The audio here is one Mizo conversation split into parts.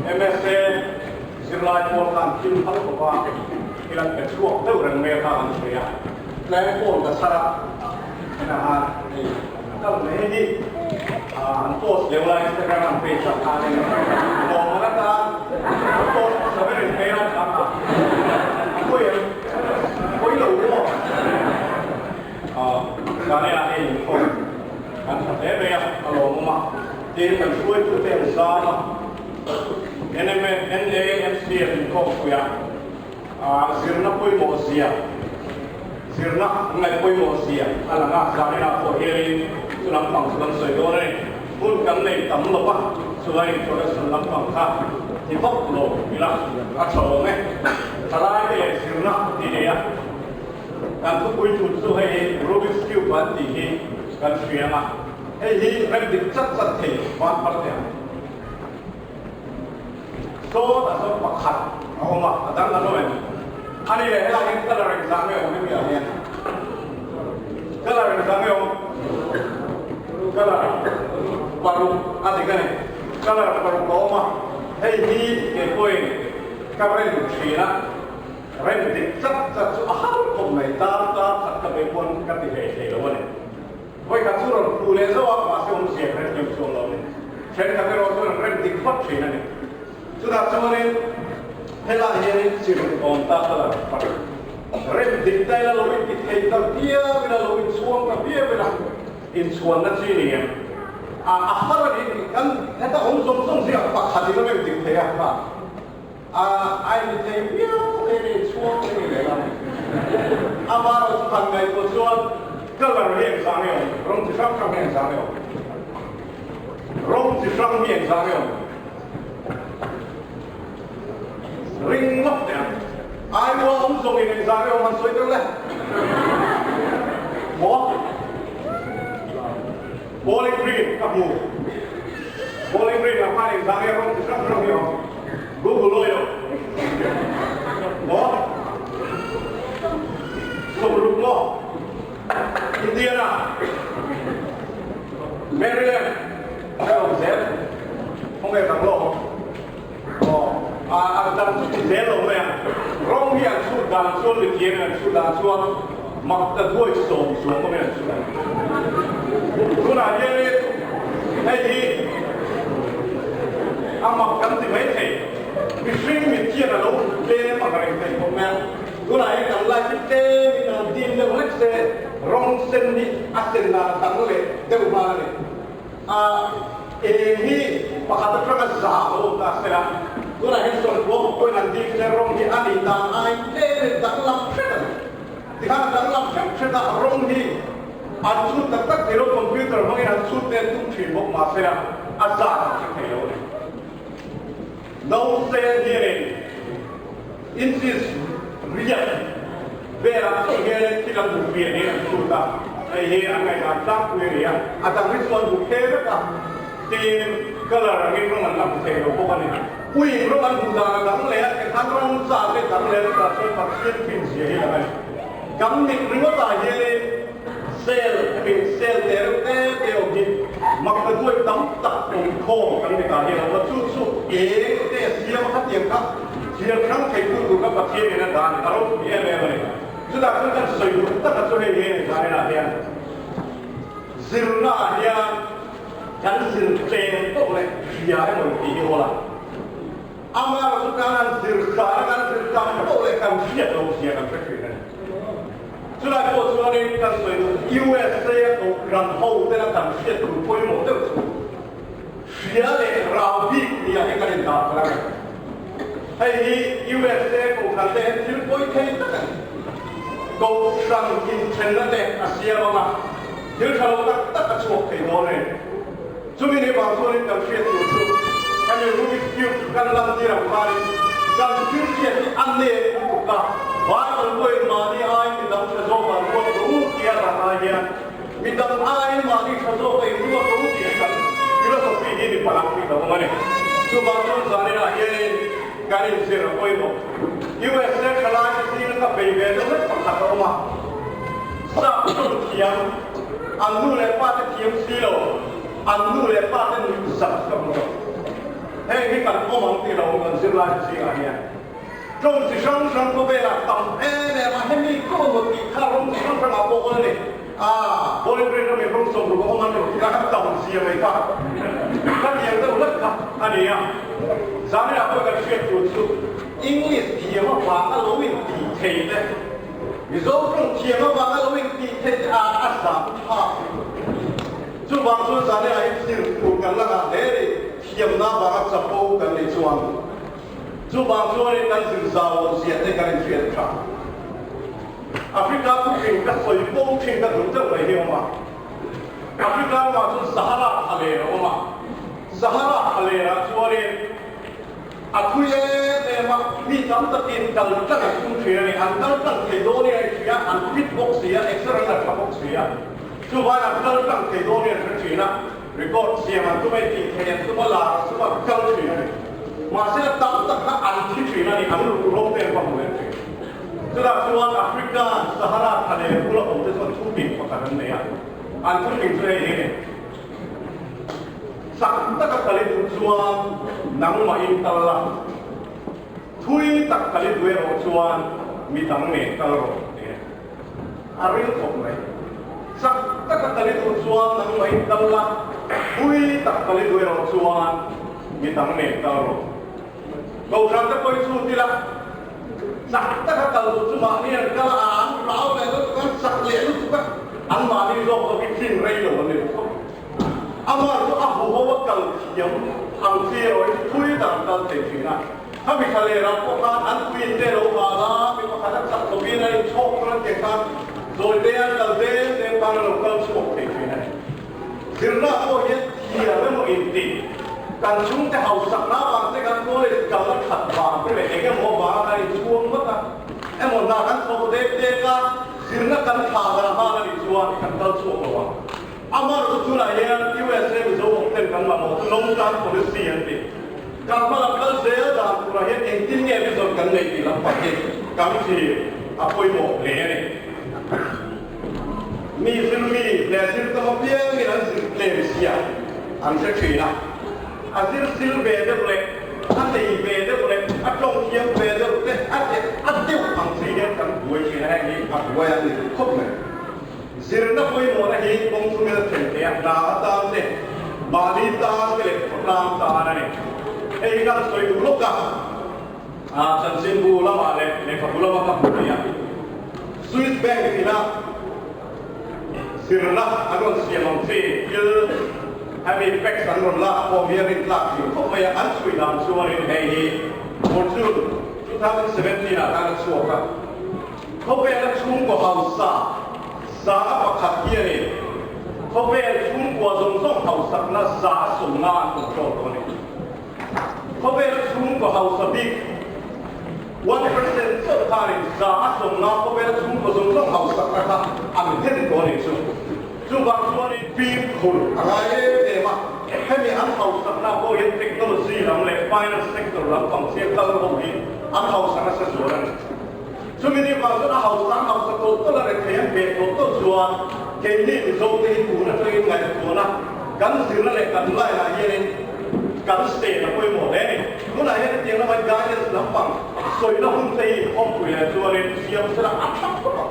MSA zirlai pawl khan thil phal khawp a, thil an pe chhuak deuh reng mai a kha kan sawi a, tleng pawn ka chhar a, hena khan hei an kal mai hi an post leu lai Instagram an page ah khanin lawmman atan an post hmasa ber in hmel a chhang a, a pawi em? A pawi lo maw? Zane-ah hei inkhawm kan tha hle mai a, a lawmawm a, tin kan hruaitute an zam a, NAMCF inkhawm puiah zirna pawimawh zia, zirna an ngaih pawimawh zia a lang a, Zane-ah pawh hianin chu lampang chu kan sawi dawn a ni. Hun kan nei tam lo va, chulai introduction lampang kha ti vak lo ila a tha awm e. Thalaite leh zirna ti nei a. Kan thupui tur chu hei Rubik's Cube an tih hi kan hria ang a, hei hi rem dik chat chat thei van par teh ang. Sawn a sawn pakhat a awm a, a dang an awm em? A ni leh helai hian colour engzah nge awm hemi ah hian? Colour engzah nge awm? Colour paruk a dik a ni. Colour paruk a awm a, hei hi keipawhin ka rem thin a. Rem dik chat chat chu a har khawp mai, tar tar khat ka bei pawn ka ti hlei hlei lo a ni. Vawikhat chu rawn phu leh zauh a, mahse awmzia ka hrethiam chuang lo a ni. Thenkhat erawh chuan an rem dik vat thin a ni. Chutah chuanin helai hianin chi ruk awm ta ka la vat. Rem dik ta ila lo inti thei ta viau ila, lo inchhuang ta viau ila, inchhuanna chi ni em? A har a ni, kan heta awm zawng zawng zingah pakhat in a rem dik thei a, kha. A ai ni thei viau thei ni chhuang thei ni leh lam. Amaherawh chu han ngaihtuah chuan colour hi engzah nge awm? Rawng chi hrang hrang hi engzah nge awm? Rawng chi hrang hi engzah nge awm? Ring ngawt teh ang. Aiua awm zawngin engzah nge awm han sawi deuh le? Maw? Bowling green ka hmu. Bowling green ah khan engzah nge rawng chi hrang hrang hi awm? Google lawi lo. Maw? Sawmruk maw? Indiana, Maryland, ka awm zel. Khawnge dang lawk? Aw, a a dang chu ti zel lo mai a. Rawng hi an chhut dan chuan mithiam in an chhut dan chuan mak ta duai sawm chuang awmin an chhut a. Tunah hianin hei hi a mak kan ti mai thei. Mihring mit hian a lo tlem ang reng thei khawp mai a. Tunah hian kan light hi tlemin a lo dim deuh hlek se rawng sen hi a sen dan a dang leh deuh nghal a ni. A eng hi pakhat atanga za a awm ta se la, tunah hian sawmkua pawhin an ding se rawng hi a nih dan aiin tlem danglam hret a ni. Tikhan a danglam hret hret a, rawng hi an chhut tak tak thei lo, computer hmangin an chhut te an tum thin bawk mahse a, a zat an hre thei lo a ni. Nausen hianin inches riat velah chauh hianin thil an hmu fiah niin an chhut a, hei hi an ngaihdan tlangpui a ni a, a dang hi chu an hmu khe vek a, tin colour angin rawng an la hmu thei lo bawk a ni. Puiin rawng an hmuh dan a dang leh a, tikhan rawng zat leh dang leh chutah chuan Pathian finzia hi lang a ni. Kan mit ringawtah hianin Cell hemi cell te reuh te te awm hi makna duai tam tak awm khawm kan ni ta hian a awm a, chu chu eng te a siam a khatiang kha thliar hrang thei tu tur kha Pathian in a dah a ni, a ropui em em a ni. Chutah chuan kan sawi duh tak a chu hei hi a ni zaninah hian zirna ah hian kan zir tlem tawh leh hria emaw tih hi awl a, amaherawh chu kan han zir zan a kan zir tam tawh leh kan hriat loh zia kan hre thin a ni. Chulai pawh chuanin kan sawi duh USA a kohhran ho tena kan hriat tur pawimawh deuh chu hria leh rau bik nia hi kan indah kher a ni. Hei hi USA kohhran te hian thil pawi thei tak a ni. Kohhran inthenna te a siam ang a, thil tha lo tak tak a chhuak thei dawn a ni. Chumi ni vang chuanin kan hriat tur chu hemi Rubik's Cube kan lantir ang khanin kan thil hriat hi a nep lutuk a, Bible pawhin mahni aiin midang tha zawk an ruat ro tih a dan ai hian midang aiin mahni tha zawk a inruat ro tih hi kan philosophy hi ni palang tih ka awm a ni. Chuvang chuan zaninah hianin kan inzir a pawimawh. USA thalaite zinga ka bei ve deuh hlek pakhat a awm a, sap ṭawng thiam, An nu leh pa te thiam si lo, an nu leh pa te nuih zak ka hmu lo. Heng hi kan awm ang tih lo kan zirlai zingah hian tawng chi hrang hrang khawvelah tam em em a, hemi ka awm tih kha rawng chi hrang hrangah pawh awl a ni. A, Boyfriend a min rawng 60 a awm an rawn ti kha ka tam zia mai kha ka lian deuh hlek kha a ni a. Zanriah pawh kan hriat tur chu English thiam avanga lo intih thei te, Mizo tawng thiam avanga lo intih thei te a a zam thlak. Chuvang chuan zanriah hi zir tur kan la ngah hle ni, thiamna avanga chapo kan nih chuan. Chuvang chuanin kan zir zau lo zia te kan inhriat tha. Africa thuping ka sawi fo thin ka duh deuh mai hi a awm a. Africa ramah chuan Sahara thlaler a awm a. Sahara thlalerah chuanin a thui em em a, mi tam takin kal tlang an tum thin a ni. An kal tlang thei dawn in an hria, an fit bawk si a, exer an la tha bawk si a. Chuvangin an kal tlang thei dawn in an hre thin a, record siam an tum a, intih theih an tum a, lar an tum a, an kal thin a ni. Mahse a tam tak kha an thi thin a ni, an ruhro te an va hmu leh thin. Chutah chuan Africa Sahara thlaler bula awmte chuan thuping pakhat an nei a, an thuping chu hei hi a ni, Chak taka kal i duh chuan nangmahin kal la, thui tak kal i duh erawh chuan mi dang nen kal rawh tih a ni. A ril khawp mai. Chak taka kal i duh chuan nangmahin kal la, thui tak kal i duh erawh chuan mi dang nen kal rawh. Kohhran te pawhin chu tila chak taka kal duh chu mahni an kal a, an rau leh lutuk a, an chak leh lutuk a, an mahni zawk zawk hi thin rei lo an ni khawp. Amah chu a huho a kal thiam ang chi erawh hi chu thui tak an kal thei thin a. Khami thla leh ram pawh khan an tui in te lo hal a, mi pakhat a chak lovin a inchhawk tur an tih khan zawi te an kal zel zel khan a lo kal chhuak thei thin a ni. Zirna pawh hian thiam emaw intih, kan chhungte hausakna avang te kan college kalna that vang te leh eng emaw avanga kan inchhuang ngawt a, emaw hna kan thawk dek dek a, zirna kan thlah dah nghal a nih chuan kan kal chhuak lo ang. Amaherawhchu tunah hian USA Mizo awm ten kan mamawh chu long term policy an ti. Kan hma lam kal zel dan turah hian engtin nge vision kan neih tih lampang hi kan thlir a pawimawh hle a ni. Mi zir mi leh zir tam apiangin an zir tlem sia an hre thin a, a zir sil ve deuh leh a nei ve deuh leh a tawng thiam ve deuh te a teh a deuh ang chi hian kan buai thin a, heng hi a buai an ni duh khawp mai. Zirna pawimawhna hi kawng chungin a thlen thei a, hna atan te, mahni tan te leh khawtlang tan a ni. Hei hi kan sawi duh lawk a, chanchinbu lamah leh lehkhabu lamah ka hmu thei a. Swiss Bank ina zirna an rawn siam ang chi thil hemi facts an rawn lak pawh hi a rin tlak thin khawp mai a, an chhui dan chuanin hei hi Fortune 2017 ah khan a chhuak a, khawvela chhungkaw hausa za pakhat hi a ni. Khawvel chhungkua zawng zawng hausakna za sawmna an control tawh a ni. Khawvela chhungkaw hausa bik 1% chauh khanin 150 khawvela chhungkaw zawng zawng hausakna kha an hen tawh a nih chu. Chuvang chuanin fimkhur a ngai em em a, hemi an hausakna pawh hian technology lam leh finance sector lam pang chiang kal ho hi an hausa nasa zual a ni. Chumi ni vang chuan a hausa an hausa tawlh tawlh a, rethei an ve tawlh tawlh chuan keini Mizote hi tun atangin ngaihtuahna kan zirna leh kan line ah hianin kan state a pawimawh hle a ni. Tunah hian hetiang lama guidance lampang sawina hun te hi khawmpui leh chuanin siam sela a tha khawp ang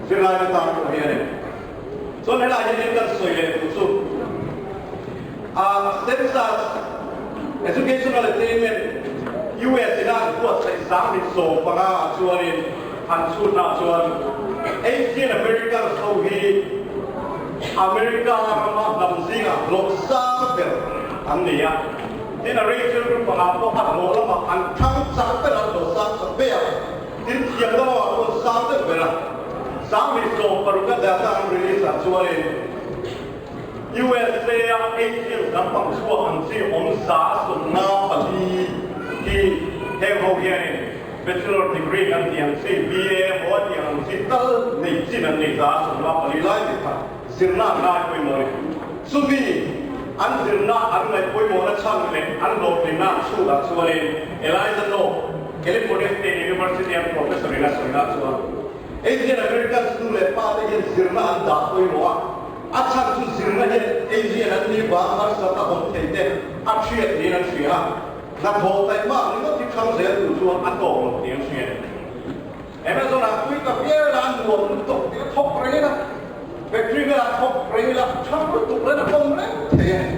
zirlaite tan pawh hi a ni. Chuan helai hianin kan sawi leh duh chu a census educational attainment US ina an buatsaih 10,015 ah chuanin an chhutna chuan Asian Americans ho hi America rama hnam zingah hlawh sang ber an ni a, tin a racial group pangah pawh a hlawh lamah an thang chak ber a, an hlawh sang chak ber a, tin thiam lamah pawh an sang deuh ber a. 10,016 a data an release ah chuanin USA a Asian lampang chhuak ang chi awm 154 hi heng ho hianin Bachelor degree kan tih ang chi, BA emaw a tih ang chi tal nei chin an nei 154 lai tih kha zirna an ngai pawimawh a ni. Chumi an zirna an ngaih pawimawhna chhan leh an hlawhtlinna an chhutah chuanin Eliza Nock, California State University an professor in a sawina chuan Asian Americans nu leh pa te hian zirna an dah pawimawh a. A chhan chu zirna hian ei zian an nih vang harsat a awm thei te a hriat niin an hria a, hnathawh taihmak ringawt hi thang zel tur chuan a tawk lo tih an hria a ni. Amazon ah tui ta vial a, a nuam lutuk tih a thawk reng ila, factory velah thawk reng ila, thang lutuk reng a awm reng thei a ni.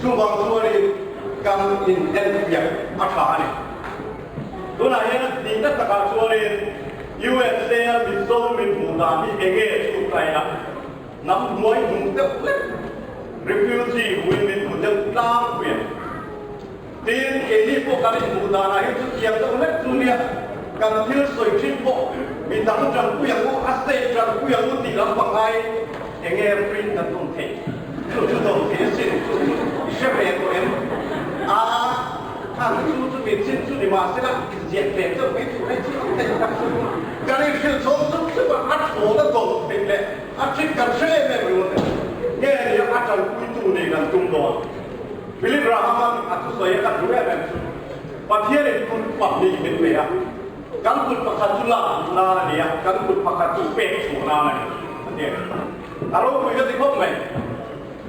Chuvang chuanin kan inenfiah a tha a ni. Tunah hian a hnihna takah chuanin USA a Mizo min hmuh dan hi enge chhut kaina hnam hnuai hnung deuh hlek, refugee huin min hmu deuh tlangpui a ni. Tin, keini pawh kan inhmuh danah hi chutiang deuh hlek chu nia kan thil sawi thin pawh mi dang tanpui ang u, a state tanpui ang u tih lam pangai enge print kan tum theih chu chu dawm thei asin, chu chu i hre ve tawh em? A. Kha chu chu mi chin chu ni mah sela inziak ve deuh mai tur hei chu an theih tak chu kan inhrilh chhawng sup sup a, a thawn a dawm theih leh a thin kan hre em em ringawt e. Nge nia a tanpuitu nih kan tum dawn? Philip Graham-a'n a thusawi a ka duh em em chu Pathianin kut pahnih min pe a, kan kut pakhat chu lak duh nan a ni a, kan kut pakhat chu pek chhuah nan a ni a ti a ni. A ropui ka ti khawp mai.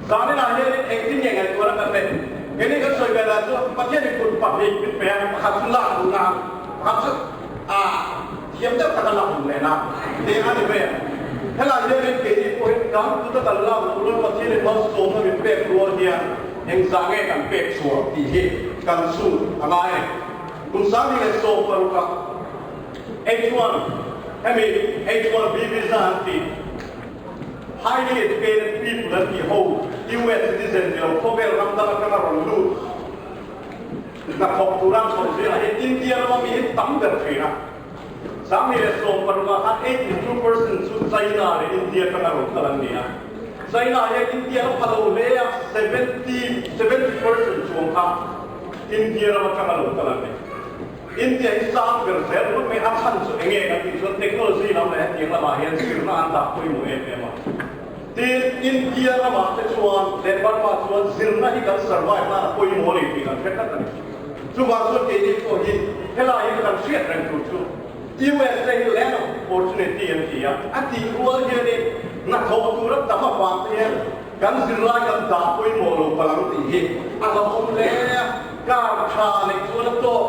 Zaninah hianin engtin nge ngaihtuahna kan neih? Keini kan sawi ve dan chu Pathianin kut pahnih min pe a, pakhat chu lak duh nan, pakhat chu a thiam deuh taka lak duh leh nan tih a ni mai a. Helai hianin keini pawhin kan kut a kan lak duh rual Pathianin malsawmna min pek rual hian engzah nge kan pek chhuah tih hi kan chhut a ngai a ni. Kum 2016 ah H1 hemi H1B visa an tih, Highly educated people an tih ho US citizen ni lo khawvel ram dang atanga rawn lut hnathawk tura an chhoh zirah hian India rama mi hi tam ber thin a. 2016 ah khan 82% chu China leh India atanga rawn kal an ni a. China hian India ram pha lo hle a, 70% chuang kha India ram atanga lo kal an ni. India hi sang ber zel ringawt mai, a chhan chu enge kan tih chuan technology lam leh hetiang lamah hian zirna an dah pawimawh em em a. Tin, India ramah te chuan leh Burma chuan zirna hi kan survive nan a pawimawh a ni tih kan hre tlat a ni. Chuvang chuan keini pawh hi helai hi kan hriat reng tur chu USA hi land of opportunity an ti a, a tih rual hianin hnathawh tura tam avang te hian Kan zirlai kan dah pawimawh lo palang tih hi a hlauhawm hle a, car tha neih chuan a tawk,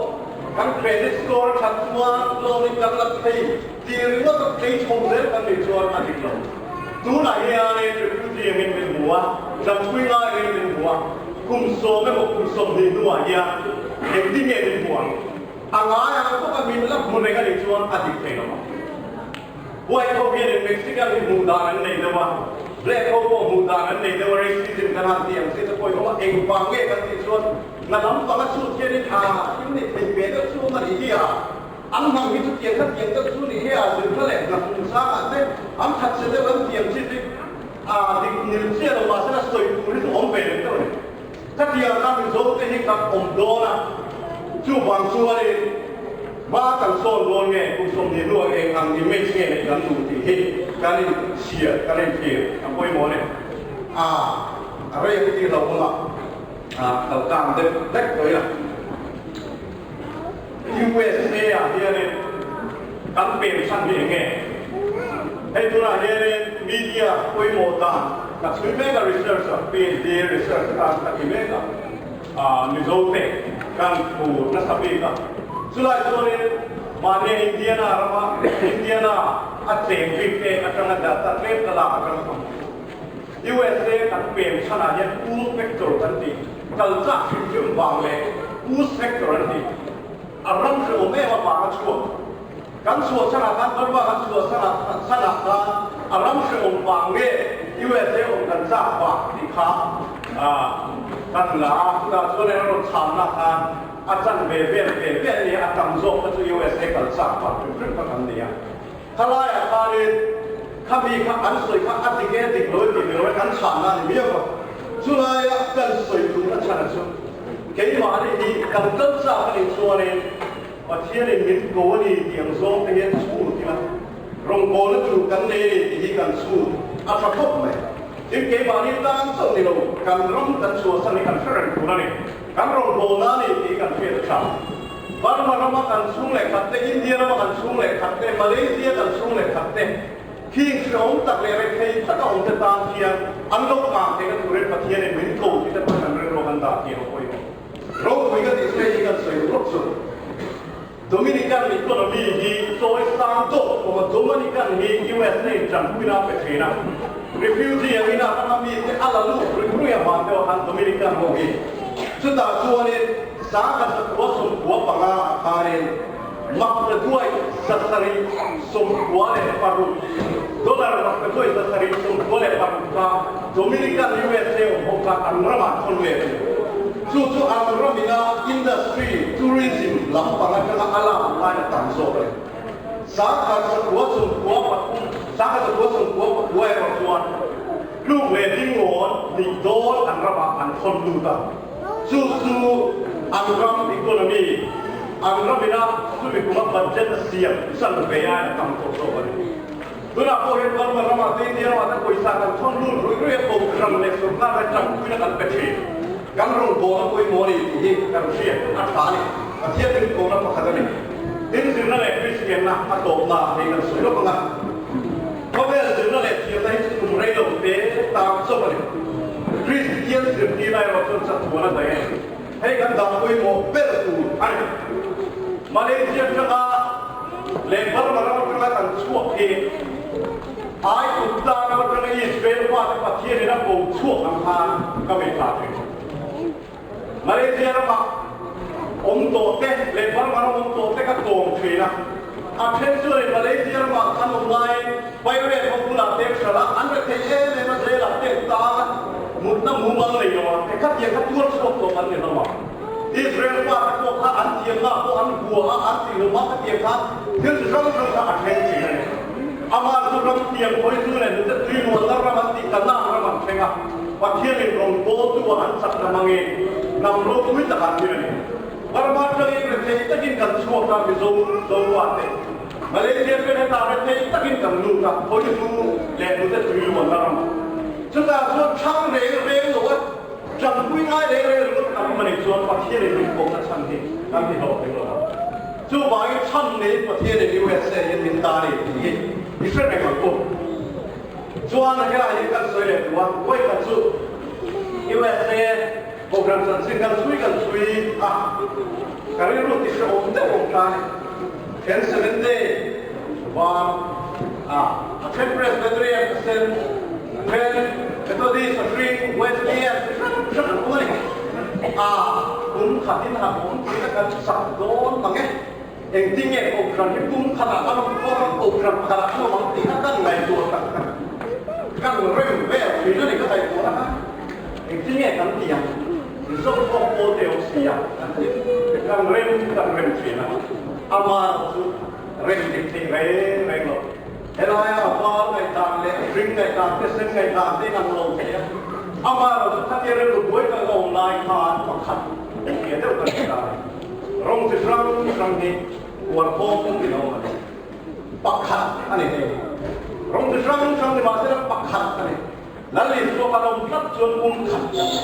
kan credit score a that chuan loan in kan la thei tih ringawt a tlei chho zel kan nih chuan a dik lo. Tunah hianin refugee angin min hmu a, tanpui ngai angin min hmu a, kum sawm emaw kum 20 hnuah hian engtin nge min hmu ang? A ngai ang bawk a min la hmu reng a nih chuan a dik thei lo ang. White ho hianin Mexican hi hmuh dan an nei deuh a, Black ho pawh hmuh dan an nei deuh a, racism kan han tih ang chi te pawh hi awm a, eng vang nge kan tih chuan na lampang a chhut hianin a thil ni thei ve deuh chu awm a nih hi a, an hnam hi chu tiang kha tiang deuh chu nih hi a, zirna leh hna chungchangah te an that che deuh an tiang chi te a dik nil chiah lo mahse la sawi tur hi chu awm ve lem deuh a ni. Khatiang kha Mizo te hi kan awm dawn a, chuvang chuanin hma kan sawn dawn nge kum 20 hnuah eng ang image nge neih kan duh tih hi kan inchhiar, kan inthlir a pawimawh a ni. A rei ang tih hlauhawm a, kal tang deuh hlek tawh ila. USA ah hianin kan pem chhan hi eng nge? Hei tunah hianin media pawimawh dan ka chhui mek a, research ah, PhD research atan ka ti mek a, Mizo te kan thu nasa bik a. Chulai chuanin mahnia Indiana rama Indiana a cheng bik te atanga data tlem ka lak atang ka hmu. USA kan pem chhanah hian pull factor kan tih, kal chak hrim hrim vang leh push factor an tih, a ram hrehawm em avanga chhuak. Kan chhuah chhanah khan Burma kan chhuah chhanah khan a ram hrehawm vang nge USA awm kan chak vang tih kha kan la a, chutah chuan a rawn chhanna khan a chan ve vel ve ve a ni a, a tam zawk kha chu USA kal chak vang hrim hrim kha kan ni a. Khalaiah khanin khami kha an sawi kha a dik e dik lo e tih ni lo e, kan chhanna a ni miau a. Chulaia kan sawi tumna chhana chu keimahni hi kan kal chak a nih chuanin Pathianin min ko a ni tih ang zawng te hian chhut ila, rawngbawlna tur kan nei a ni tih hi kan chhut a tha khawp mai. Tin, keimahni tan chauh ni lo, kan ram kan chhuahsan hi kan hre reng tur a ni. Kan rawngbawlna a ni tih hi kan hriat a tha. Burma rama kan chhung leh khat te, India rama kan chhung leh khat te, Malaysia kan chhung leh khat te. Khing hrehawm tak leh rethei taka awm te tan hian an lo kang theihna turin Pathianin min ko tih te pawh kan rilru kan dah tih a pawimawh. Ropui ka tih chu hei hi kan sawi rawk chu. Dominican economy hi chawi sang dawt awm a, Dominican hi USA in tanpuina a pe thin a, refugee angin a rama mite a la lut ruih ruih a vang deuh a khan Dominican ho hi chutah chuanin 1995 ah khanin Maktaduai 796 dollar maktaduai 796 kha Dominican USA awm ho khan an ramah thawn let a ni. Chu chu an ramina industry, tourism lampang atanga a lak lain a tam zawk a ni. 1993, 1999 erawh chuan tluk leh dingawn hnih dawn an ramah an thawn lut a. Chu chu an ram economy, an ramina chumi kuma budget a siam chan ve aiin a tam tawh zawk a ni. Tunah pawh hian Burma ramah te India ramah te pawisa kan thawn lut ruih ruih a, Kohhran leh sorkar leh tanpuina kan pe thin. Kan rawngbawlna pawimawh a ni tih hi kan hriat a tha a ni. Pathian min kawmna pakhat a ni. Tin, zirna leh Kristianna a tawpna hei kan sawi lawk ang a. Khawvel zirna leh thiamna hi chu tum rei lo te tan chauh a ni. Kristian zirtirna erawh chuan chathuan a daih a ni. Hei kan dah pawimawh ber tur a ni. Malaysia atanga leh Burma ram atanga kan chhuak hi Aigupta ram atanga Israel fate Pathianin a ko chhuak ang khan ka ngaihthla thin. Malaysia rama awm tawh te leh Burma ram awm tawh te ka kawm thin a. A then chu leh Malaysia ramah khan awm laiin Pirate ho bulah te hralh a, an rethei em em a, jail-ah te an tang a, mutna mumal nei lo a, khatiang kha tuar chhuak tawh an ni hlawm a. Israel fate pawh kha an thiamna pawh an hua a, an tih hlawm a, khatiang kha thil chi hrang hrang kha a thleng thin a ni. Amah chu ram tiang hawi chu leh nute tui luanna ram an tih Kanaan ram an thleng a, Pathianin rawn kawltu a an chakna hmangin hnam ropui takah an thil a ni. Burma atangin rethei takin kan chhuak a, Mizo Zofate Malaysia pen hetah rethei takin kan lut a, hawi chu leh nute tui luanna ram ah. Chutah chuan thlang reng reng lo a, tanpui ngai reng reng ringawt kan awm a nih chuan Pathianin min kawmna chhan hi kan ti hlawhtling lo ang. Chuvangin chhan neiin Pathianin USA hian min ta a ni tih hi i hre reng ang u. Chuan helai hi kan sawi leh duh a, vawikhat chu USA Kohhran chanchin kan chhui kan chhui a, ka rilru ti hrehawm deuh awm ta a ni. Then Seventh Day var a, a then Presbyterian a sen, a then Methodist a hring, Wesleyan chi hrang hrang an awm a ni. A kum khatin han awm tih na kan chak dawn mang e. Engtin nge Kohhran hi kum khatah kan awm khawm ang, Kohhran pakhatah kan awm ang tih kha kan ngaihtuah tak tak. Kan rem vel thin a ni ka ngaihtuah a. Engtin nge kan ti ang? Mizo pawh pawl te awm si a, kan ti. Kan rem kan rem thin a, amah chu rem dik theih reng reng lo. Helaia a var ngaihdan leh a hring ngaihdan te, sen ngaihdan te in ang lo thei a. Amah chu khatia rilru buai tak a awm lai khan pakhat engtia deuh kan ti ta a ni. Rawng chi hrang hrang hi huar khawm ti lo a ni. Pakhat a ni hei. Rawng chi hrang hrang ni mahse pakhat a ni. Lal Isua kan awm tlat chuan kum khat kan ni.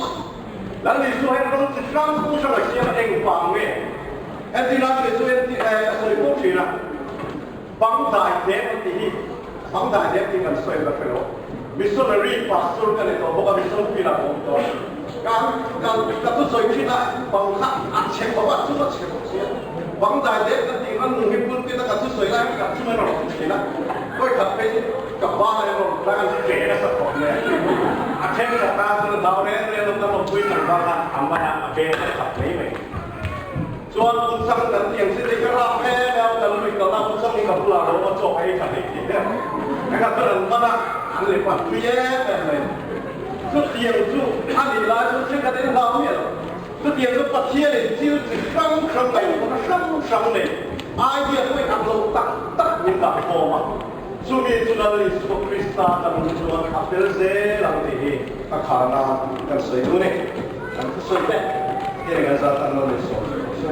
Lal Isua hian rawng chi hrang hrang a siam a, eng vang nge? Entirna kei chu enti a sawi fo thin a, bang dai dep an tih hi, bang dai dep tih kan sawi ka hre lo. Missionary pastor ka ni tawh bawk a, mission field ah ka awm tawh a. Ka ka ka thusawi thin a, bang kha a chhe khawp a, chung a chhe bawk si a. Bang dai dep kan tih khan nung hi pulpit a ka thusawi lai hi ka chung a rawn awm thin a. Kawi khat phei chu ka ban a rawn tlang a che nasa khawp mai a. A thenkhat tan chuan a dau reng reng lo kan awmpui kan bang a, a man a, a beng a khat mai mai. Chuan Punsang kan tih ang si te ka rap em em a, kan lui kalna Punsang hi ka bulah lo awm a, chaw ka ei tha hlei thei hle. Engah chuan an man a, an leh pan tui em em mai. Chutiang chu a nih lai chu thenkhat in hlau miah lo. Chutiang chu Pathianin thil chi hrang hrang ngaihtuahna hrang hrang nei idea pawhin ang lo tak tak min dah khawm a. Chumi chu Lal Isua Krista kan awm chuan a fel zel ang tih hi a kharna kan sawi duh a ni. Kan thusawi te hian kan zat an lo nei sawn rawh se.